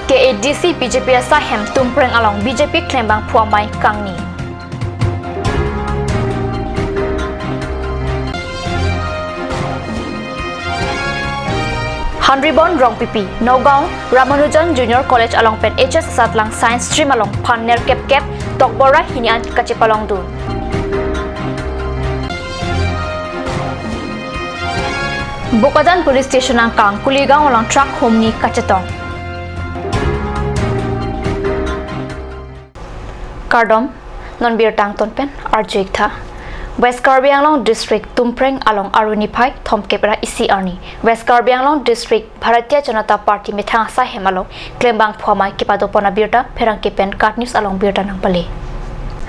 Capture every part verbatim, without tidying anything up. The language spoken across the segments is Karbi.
K A D C B J P asaihem Tumpreng along B J P klembangphu amei kangni. Hanribon Rongpipi, Nagaon Ramanujan Junior College along pen H S asatlang Science Stream along phan nerkep kep tokbor ra hini an kachepalongdun. Bokajan Police Station angkang Kuligaon along truck humni kachetong. Kardom, non birta angton pen arju-ik tha. West Karbi Anglong District Tumpreng along Aru niphai thomkep ra isi arni West Karbi Anglong District Bharatiya Janata Party methang asaihem along klembangphu amei kepadopon abirta pherangke pen KAT News along birta nangpale.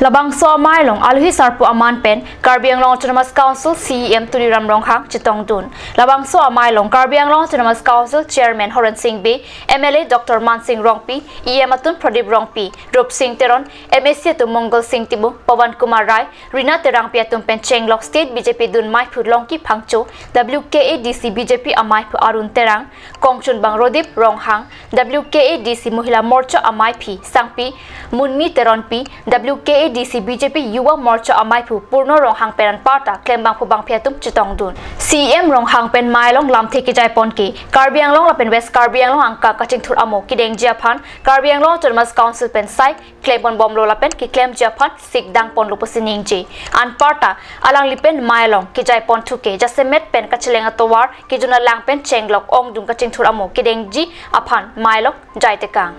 Labangso amei along alohi sarpo aman pen Karbi Anglong Autonomous Council C E M Tuliram Ronghang chetongdun. Labangso amei along Karbi Anglong Autonomous Council Chairman Horen Sing Bey, M L A Doctor Mansing Rongpi, E M atum Pradip Rongpi, Rup Sing Teron, M A C atum Mongal Sing Timung, Pawan Kumar Rai, Rina Terangpi atum pen chenglok State B J P dun meiphu Longki Phangcho, W K A D C B J P ameiphu Arun Terang, kongchunbang Rodip Ronghang, W K A D C Mohila Morcha ameiphi Sangpi Munmi Teronpi, W K A D C B J P Yuva Morcha ameiphu Purno Ronghang pen anparta klembangphu bangphi atum chetongdun. C E M Ronghang pen mei along lamthe kejaipon ke Karbi Anglong lapen West Karbi Anglong angka kachingthur amo kedengji aphan Karbi Anglong Autonomous Council pen sai klemponbomlo lapen keklemji aphan sikdangponlo pusi ningje. Anparta alangli pen mei along kejaiponthu ke jasemet pen kacheleng atovar kejun alang pen chenglok ongdung kachingthur amo kedengji aphan mei along jaitekang.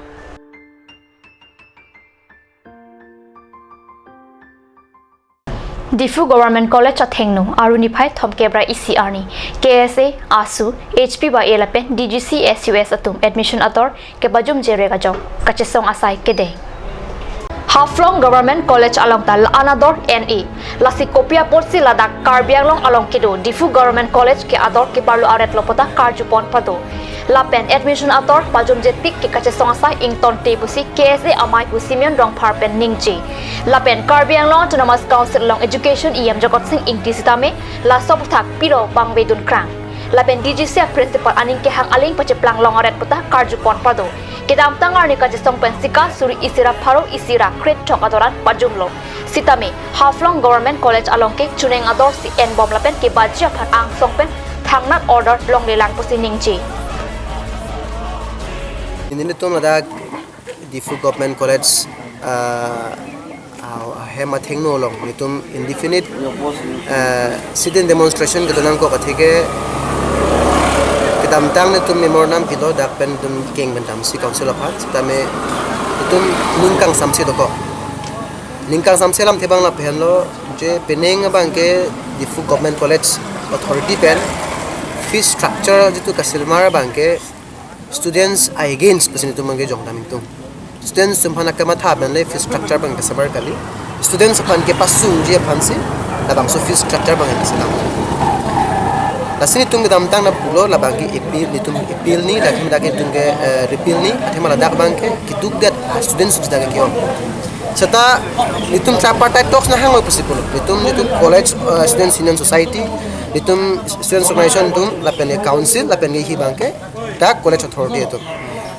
Diphu Government College athengno Aru niphai thomkep ra isi arni K S A, ASU, H P Y A lapen D G C S U S atum admission ador kepajumje rek ajok kachesong asai kedeng. Haflong Government College along ta la-an ador en-e. Lasi kopi apotsi ladak Karbi Anglong along kedo Diphu Government College ke ador keparlo aretlo puta karjupon pado. Lapen admission ador pajumje tik ke kachesong asai ingtonte pusi K S A ameiphu Simeon Rongphar pen ningje. Lapen Karbi Anglong Autonomous Council along Education E M Jagat Sing Ingti sitame laso aphuthak piro bangvedun krang. Lapen D G C a principal aning kehang aling pacheplang long aret puta karjupon pado. Kedamtang arni kachesong pen sika suri isi ra pharo isi ra krethrok adoran pajumlo. Sitame Haflong Government College along ke chuneng ador si enbom lapen kebaji aphan angsong pen thangnat order longlelang pusi ningje. Nelitum ladak Diphu Government College, ah, ah, ahem athengno along nelitum indefinite, ah, sit-in demonstration kedo nangkok atheke kedamtang nelitum memorandum pilo, dak pen nelitum keng pen damsi council aphan, sitame nelitum ningkangsamse dokok. Ningkangsamse alamthe abang lapu henlo, je penang abangke Diphu Government College authority pen fee structure jitu kasilmar abangke students against pusi nelitum abangke jongdam ingtung. Students atum aphan akamatha pen le fee structure abang kasabar kali. Students aphan kepasungji aphansi labangso fee structure abang kaselam. Lasi nelitum kedamtang nangpulo, labangke appeal, nelitum appeal ni, ladak nelitum ke, eh, repeal ni, athema ladak abangke keduk det students atum ke-ong. Seta nelitum tripartite talks nanghanglo pusi pulo. Nelitum, nelitum college, eh, students union society, nelitum students organization atum, lapen ke council, lapen ke hi abangke dak college authority atum.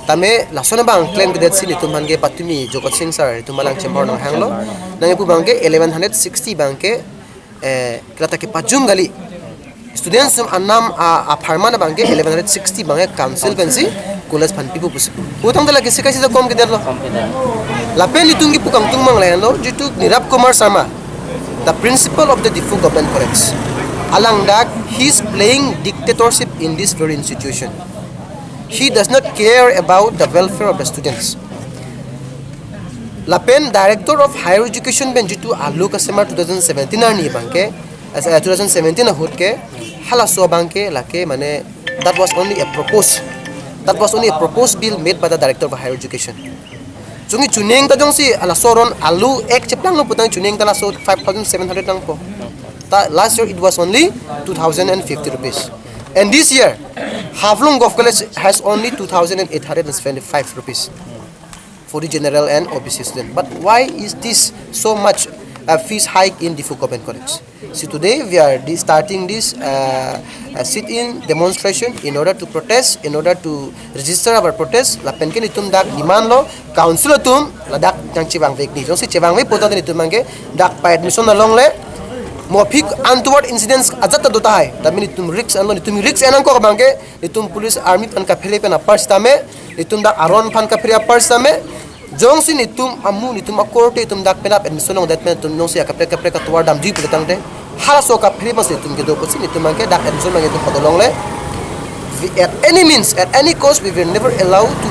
Tame lason abang klemkledet si nelitum aphan ke patumi Jagat Sing sir nelitum alang chembor nanghanglo. Nangpu abangke eleven hundred sixty abangke, eh, kelata kepajum kali. Students atum anam a, apharman abangke eleven hundred sixty abangke council pensi college aphan pipo pusi. Putangte lake sika sita kom kedetlo. Lapen nelitum kipu kangtung abang lahenlo, jitu Nirab Kumar Sharma, the principal of the Diphu Government College. Alang dak, he is playing dictatorship in this very institution. He does not care about the welfare of the students. Lapen Director of Higher Education pen jitu alo kasemar two thousand seventeen arni abangke, as, uh, two thousand seventeen ahut ke, halaso abangke lake mane, that was only a propose. That was only a proposed bill made by the Director of Higher Education. Chungi chuning ta jongsi halaso aron alo ek cheplanglo putang chuning ta laso five thousand seven hundred nangpo. Ta last year it was only two thousand and fifty rupees. And this year, Haflong Govt College has only two thousand and eight hundred and seventy-five rupees for the general and O B C student. But why is this so much a fees hike in Diphu Government College. So today we are de- starting this uh, uh, sit-in demonstration in order to protest, in order to register our protest. Lapen ke netum dak demand lo, council atum ladak nangchevangvek ni. Jongsi chevangvek pulote netum abangke dak pa-admission along le mo aphi untoward incidents ajat ta do tahai. Tame netum risk anlo, netum risk en nangkok abangke netum police army aphan kaphere pen apar sitame, netum dak aron aphan kaphere apar sitame, jongsi netum amu, netum akorte netum dak penap admission longdet pen netum jongsi akaprek kaprek atovar damji pulo tangte, halaso kaphere mas netum kedo pusi netum abangke dak admission abangke netum padolongle. We, at any means, at any cost, we will never allow to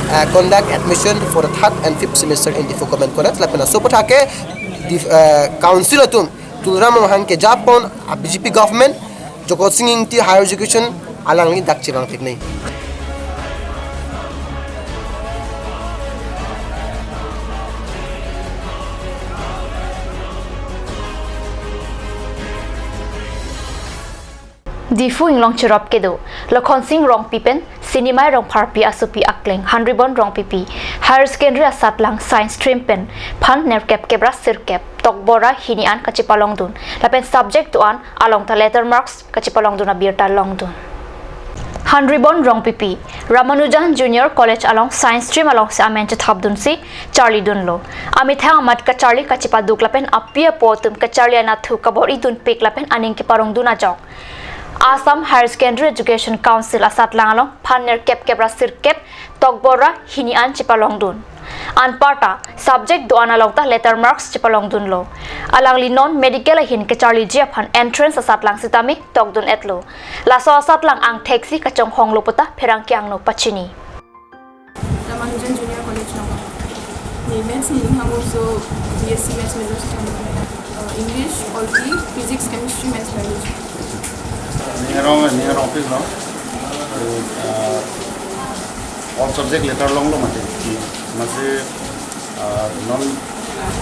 uh, conduct admission for the third and fifth semester in Diphu Government College. Lapen laso aputhak ke Diph- uh, council atum Tuliram Ronghang kejapon a B J P government, Jokot Sing Ingti Higher Education alangli dak chevangvek ni. Diphu Inglong cherop kedo Lokhonsing Rongpi pen Sinimai Rongpharpi asopi akleng Hanribon Rongpipi Higher Secondary asatlang Science Stream pen phan nerkep kep ra sirkep tokbor ra hini an kachepalongdun lapen subject do-an along ta letter marks kachepalongdun abirta longdun. Hanribon Rongpipi Ramanujan Junior College along Science Stream alongsi amen chethapdunsi charlidunlo. Amethang amat kacharli kachepaduk lapen api apo atum kacharli anatthu kabor-idunpik lapen aning keparongdun ajok Assam Higher Secondary Education Council asatlang along phan nerkep kep ra sirkep tokbor ra hini an chepalongdun. Anparta subject do-an along ta letter marks chepalongdunlo. Alangli non medical ahin kacharliji aphan entrance asatlang sitame tokdun-etlo. Laso asatlang angthek si kachonghonglo puta pherangke angno pachini. Ramanujan Junior College along. Ne maths ni hang also B S C maths major si hang. Uh, English, polity, physics, chemistry, maths, biology. Ning arong, ning arong pik no. So, uh, all subject letter longlo mati. Masi, uh, non,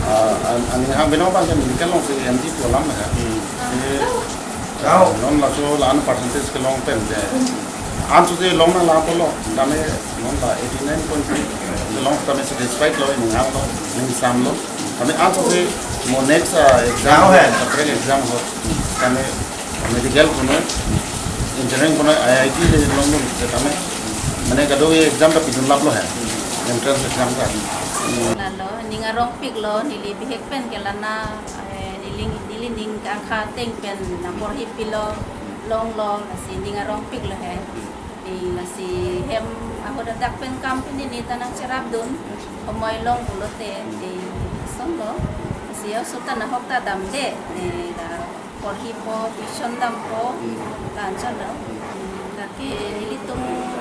uh, an- ani ha bino bang medical alongsi M D pu alam hai. Hmm. Si, uh, non laso la-an percentage kelong pen de. Ansose long nanglang pulo. Tame non la eighty nine point three kelong tame satisfied lo, ning hanglo, ning samlo. Tame ansose mo next, uh, exam, Exam hai. Separate exam ho. Tame medical punon, engineering punon, I I T le longdun, tame mane kado-kave exam ta pidunlaplo hai. Entrance exam ta. Lalo, ning arong piklo, neli bihek pen ke lana, eh, neli, neli ning angkha ateng pen nangporhi pilo, longlo, lasi ning arong piklo hai. Di lasi hem ahut adak pen company ne ta nangcherapdun, homoi long pulote, di sonlo, lasi aso ta nahok ta damde, di la porhipo, tuition dampo, Hmm. ta anchotlo. Hmm. Lake ilitum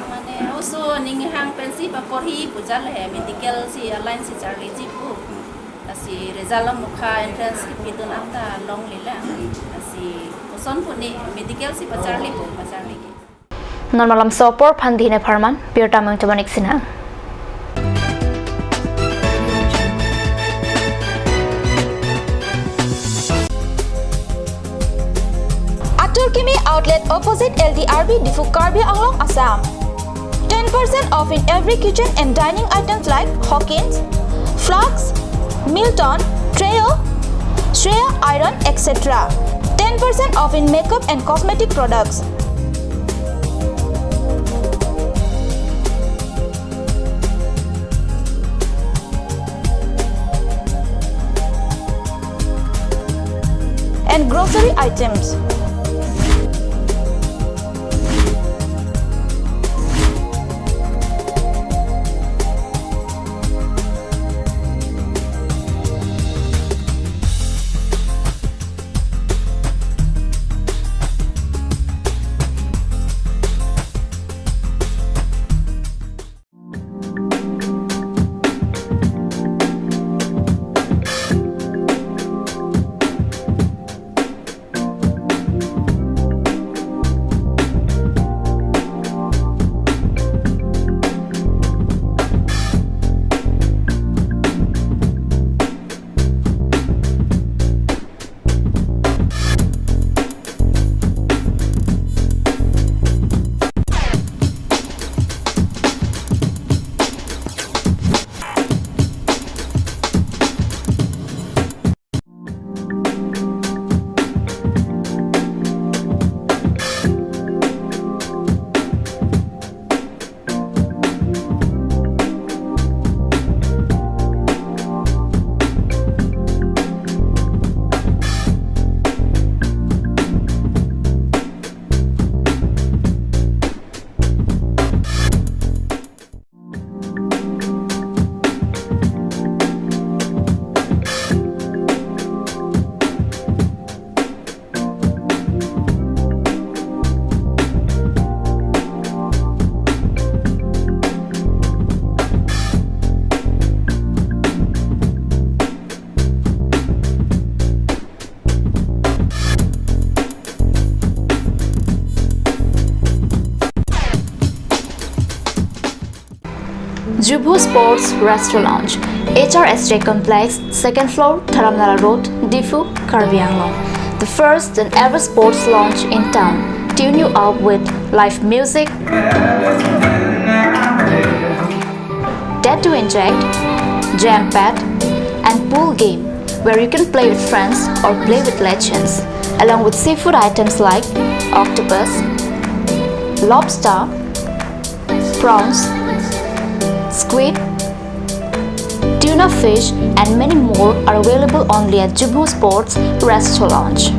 mane oso ning hang pensi paporhi pu jal he, medical si a-line si charliji pu. Hmm. Lasi result amukha entrance kipidun anta longlelo. Hmm. Lasi koson pu ne medical si pacharli pu, pacharli ke. Non malam so apor aphan dine pharman, birta mengtumanik sinang. Atur Kimi Outlet opposite L D R B Diphu, Karbi Anglong, Assam. Ten percent off in every kitchen and dining items like Hawkins, Flask, Milton, Treo, Shreya Iron, et cetera. Ten percent off in makeup and cosmetic products. And grocery items. Jubho Sports Restaurant Lounge, H R S J Complex, second floor, Dharamnala Road, Diphu, Karbi Anglong. The first and ever sports lounge in town. Tune you up with live music, tattoo inject, jam pad, and pool game where you can play with friends or play with legends, along with seafood items like octopus, lobster, prawns, squid, tuna fish, and many more are available only at Jubho Sports Restaurant Lounge.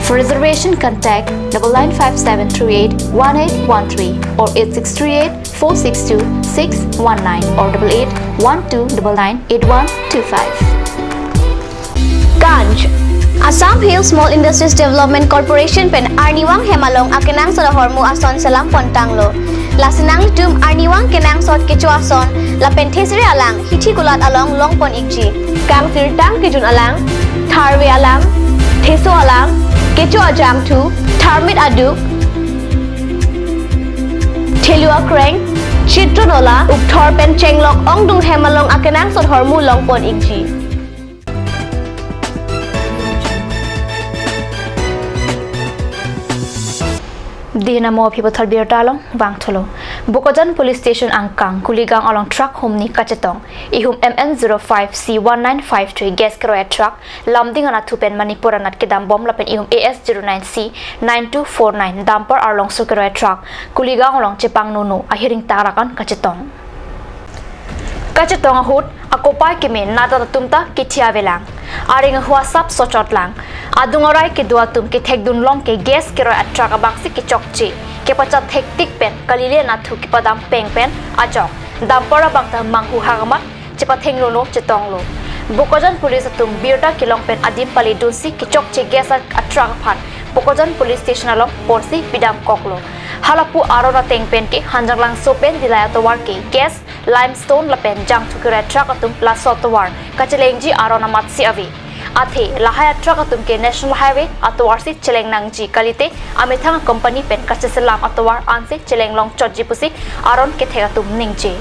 For reservation, contact double nine five seven three eight one eight one three or eight six three eight four six two six one nine or double eight one two double nine eight one two five. Ganj. Assam Hill Small Industries Development Corporation pen arnivang hem along akenangsot ahormu ason selam pontanglo. Lasi nanglitum arnivang kenangsot kecho ason lapen thesere alang hithi kulat along longpon ikji. Kangsirtang kejun alang, tharve alang, theso alang, kecho ajangthu, tharmit aduk, thelu akreng, chitron ola, ukthor pen chenglok ongdung hem along akenangsot ahormu longpon ikji. Dihna mo aphi pathor birta along vangthulo. Bokajan Police Station angkang Kuligang along truck humni kachetong. Ihum M N zero five C one nine five three gas keroi truck Lumding anatthu pen Manipur anat kedam bom lapen ihum A S zero nine C nine two four nine dumper arlongso keroi truck Kuligang along chepangnono ahiring tarak an kachetong. Kachetong ahut akopai keme nadat atum ta kethi avelang. Areng ahu asap sochot lang. Adung arai kedo atum kethekdun long ke gas keroi atruck abangsi kechokche. Kepachat thektik pen kalile anatthu kepadam peng pen ajok dumper abang ta manghu hak amat chepathengnono chetonglo. Bokajan Police atum birta kelong pen adim paledunsi kechokche gas a-, atruck aphan Bokajan Police Station along porsi pidamkoklo. Halapu aron ateng pen ke Hanjanglangso pen Dillai atovar ke gas, limestone lapen jangthu keroi truck atum laso atovar kachelengji aron amatsi ave. Athe lahai atruck atum ke National Highway atovarsi cheleng nangji kalite amethang company pen kacheselam atovar ansi cheleng long chotji pusi aron kethek atum ningje.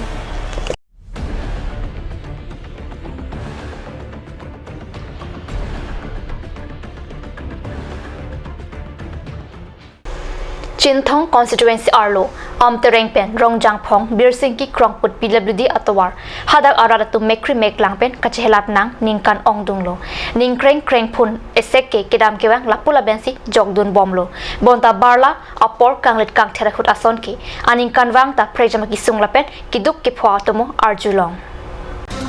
Chinthong constituency arlo Amtereng pen Rongjangphong Birsingki Krongput P W D atovar hadak arat atum mekri meklang pen kachehelat nang ningkan ongdunglo. Ningkreng krengphun esek ke kedam kevang lapu labensi jokdun bomlo. Bonta barla apor kanglit kangther ahut ason ke aningkanvang ta prejam akesung lapen keduk kepho atomo arjulong.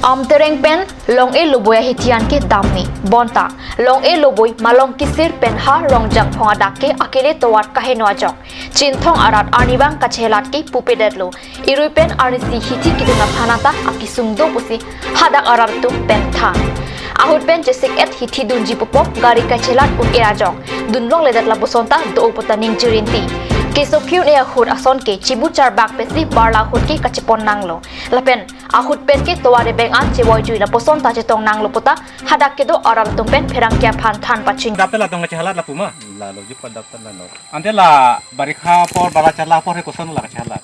Amtereng pen Long-e Loboi ahithi an ke damni. Bonta Long-e Loboi Malong Kisir pen ha Rongjangphong adak ke akele tovar kaheno ajok. Chinthong arat arnivang kachehelat ke pupedetlo. Irui pen arnisi hithi kedun aphan anta akesung do pusi hadak arat atum pen than. Ahut pen chesik-et hithi dunji pupo gari kachelat un-e ajok. Dunlongledet lapuson ta do puta ningje rinti. Keso khiun-e ahut ason ke chibu charbak pensi barla ahut ke kachepon nanglo. Lapen ahut pen ke tovar ebeng an chevoijui lapuson ta chetong nanglo puta hadak kedo arat atum pen pherangke aphan than pachini. Dapte la tong kachehalat lapu ma? Lalo ji pa dapte la no. Ante la barikha apor, barla charla apor he koson la kachehalat?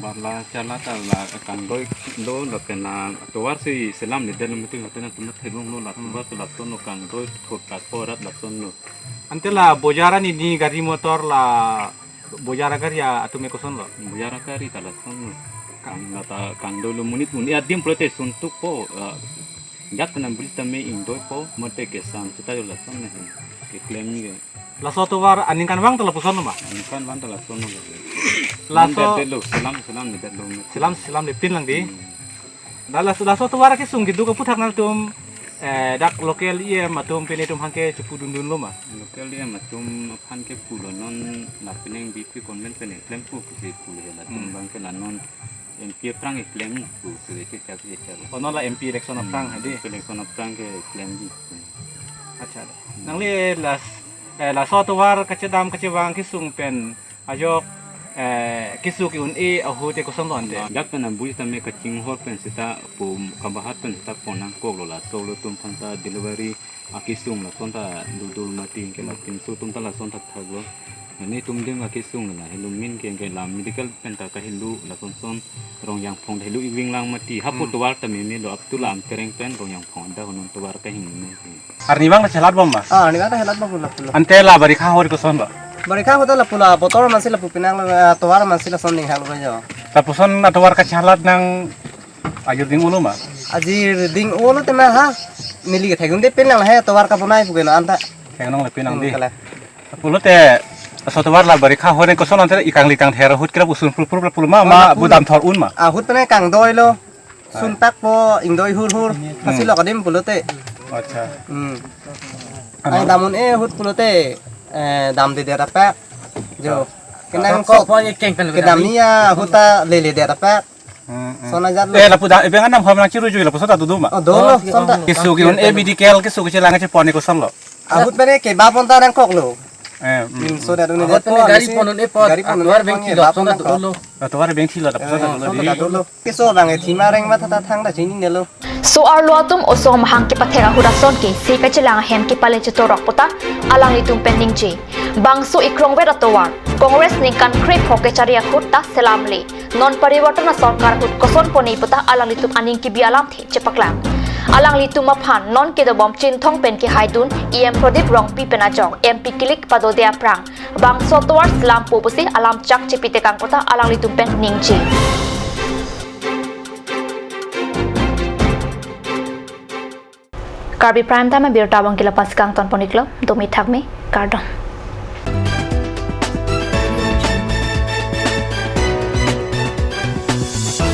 Barla charla ta la kangdoi do lapen la tovar si selamledetlo mati mati na tuma theklonglo la tovar si lasonlo kangdoi thot ta korat lasonlo. Ante la bojar ani ni gari motor la bojar agari atum ke kosonlo? Bojar agari ta lasonlo. Kang la ta kangdoilo monit un-e adim pulote suntukpo, ah, jak kena beli tame ingdoipo mate kesam seta jo lason ne keklem ni ke. Laso atovar aningkanvang ta lapuson ma? Aningkanvang ta lasonlo. Laso Nang detlo, selam selamledetlo. Selam selamlepin lang di. Hmm. Dak laso, laso atovar akesung keduk aphuthak nangtum, eh, dak local E M atum pen itum aphan ke chepudundunlo ma? Local E M atum aphan ke pulo non la penang B P convent pen klempo pusi pulo he latum Hmm. abang ke la non M P aphrang keklem pu pusi ke chak ke chak. Oh, non la M P election aphrang Hmm, hadi? M P election aphrang keklemji. Accha. Nangli las, eh, laso atovar kachedam kachevang akesung pen ajok, eh, keso ke-un-e ahut ke kosonlo ante? Jak pen abui tame kachinghor pen seta po kabahat pen seta pon nangkoklo laso lo atum aphan ta delivery akesung lason ta dodol mati ke la pinso atum ta lason thakthaklo. Netum adim akesung la helo, min ke ke la medical pen ta kahelo, lason son Rongjangphong helo iving lang mati. Hapu Hmm. tovar ta meme lo, up to la Amtereng pen Rongjangphong anta honon tovar kahingme. Arnivang ta chelat bom ma? Ah, arnivang ta chelat bom pulo pulo. Ante la barikha ahut koson ba? Barikha ahut ta lapu la botor amatsi lapu penang lo, ah, tovar amatsi lason ninghang lo jo. Lapuson atovar kachelat nang ajir ding-olo ma? Ajir ding-olo tema ha. Neli kethek un-e pen nang he tovar kabonai pu ke lo anta. Theklong le pen nang Hmm, di. Kala. Pulote, laso tovar la barikha ahut ne koson ante ikangli kangther ahut kira puson prup prup la pulo ma, Ah, ma lapu. Budam thor un ma? Ahut pen kangdoi lo. Suntak po ingdoi hur hur. Hmm. Pasi lo kadim pulote. Acha. Hmm. Ano? Ai dam un-e ahut pulote, eh, damdedet apak. Jo. Kenang Kok sok. Po ye keng pen kedam kedam ni ya ahut ta leledet apak. Hmm, hmm. Sona jat lo. Eh, lapu da, ibe ngan nam ham nang chiru jui lapuson ta dodun ma? Oh, dolo, Oh, son ta. oh. Keso ke un-e medical keso kechelang chepon ne koson lo? Ahut pen ke ba pon ta nangkok lo. Eh, hmm. Hmm, so da un-e Ahut pen po, gari masi pon un-e po, gari pon un-e atovar po beng nge thilo, ba son pon ta nangkok. Dolo. Atovar beng thilo, lapuson ta Oh, dolo son di. Ta dolo. Keso abang e thima reng ma tha tha thang ta chini ne lo. So-arlo atum osomar mahang kepathek ahut ason ke se kachelang ahem kepale chetorok pu ta alanglitum pen ningje. Bangso ikrongvet atovar Congress ningkan krepho kechari ahut ta selamle. Non parivartan asorkar ahut koson pone pu ta alanglitum aning kebi alamthe chepaklang. Alanglitum aphan non kedobom Chinthong pen kehaidun E M Pradip Rongpi pen ajok M P kilik padode aphrang bangso atovar selampo pusi alam chak chepitekang pu ta alanglitum pen ningje. Karbi Prime Time abirta abang ke la-an si kangton pon-iklo, domi thakmi, kardom.